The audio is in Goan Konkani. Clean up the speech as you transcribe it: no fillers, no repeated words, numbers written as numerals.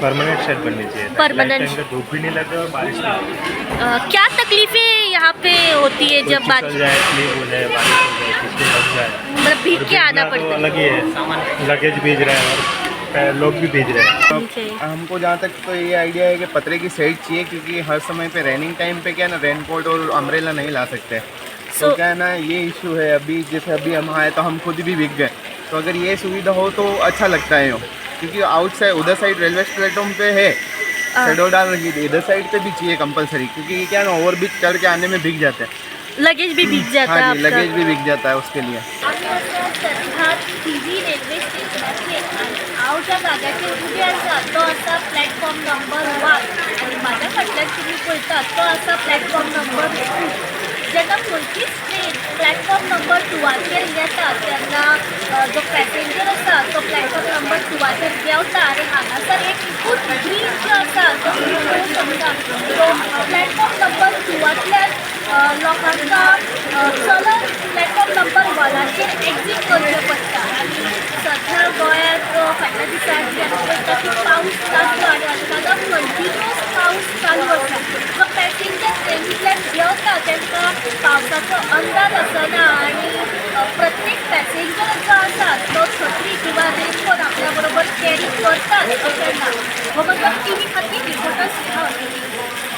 परमानेंट शेड बननी चाहिए। Permanent। टाइम का धूप भी नहीं लगे और बारिश भी नहीं। क्या तकलीफें यहाँ पे होती है कोई जब फिसल बारिश? जाए, स्लिप हो जाए, बारिश हो जाए, किसको लग जाए। मतलब भीग और के आना भीगना तो पड़ता है। अलग ही है, लगेज भीग रहा है और लोग भी भीग रहे हैं। चाहिए। हमको जहाँ तक तो ये आइडिया है कि पतरे की शेड चाहिए, क्योंकि हर समय पे रेनिंग टाइम पे क्या ना रेनकोट और अम्ब्रेला नहीं ला सकते। तो क्या है ना, ये इशू है। अभी जैसे अभी हम आए तो हम खुद भी भीग गए, तो अगर ये सुविधा हो तो अच्छा लगता है यूँ, क्योंकि आउटसाइड उधर साइड रेलवे प्लेटफॉर्म पे है, शेडो डाल रखी थी, इधर साइड पे भी चाहिए कंपलसरी, क्योंकि ये क्या ना ओवरब्रिज चढ़ के आने में भीग जाते हैं। लगेज भी भीग जाता है हाँ जी, आपका। लगेज भी भीग जाता है उसके लिए। आमी आसा सध्या थिवी रेल्वे स्टेशनाचेर आनी हांव ज्या जाग्याचेर उबें आसा तो आसा प्लॅटफॉर्म नंबर 1 आनी म्हाज्या फाटल्यान तुमी पळयतात तो आसा प्लॅटफॉर्म नंबर 2। जेन्ना खंयचीच ट्रेन प्लॅटफॉर्म नंबर 2चेर येता तेन्ना जो पॅसेंजर आसा तो प्लॅटफॉर्म नंबर 2चेर देंवता आनी हांगासर एक फूट ब्रीज जो आसा तो तुमी पळोवंक शकता। तो प्लॅटफॉर्म नंबर 2तल्यान लोकांक चलत प्लॅटफॉर्म नंबर 1चेर एक्जीट करचें पडटा। आनी सध्या गोंयांत फाटल्या दिसांनी आमी पळयता की पावस नासलो आनी अचानक कंटिन्युअस पावस चालू आसा। जो पॅसेंजर ट्रेनींतल्यान देंवता तांकां पावसाचो अंदाज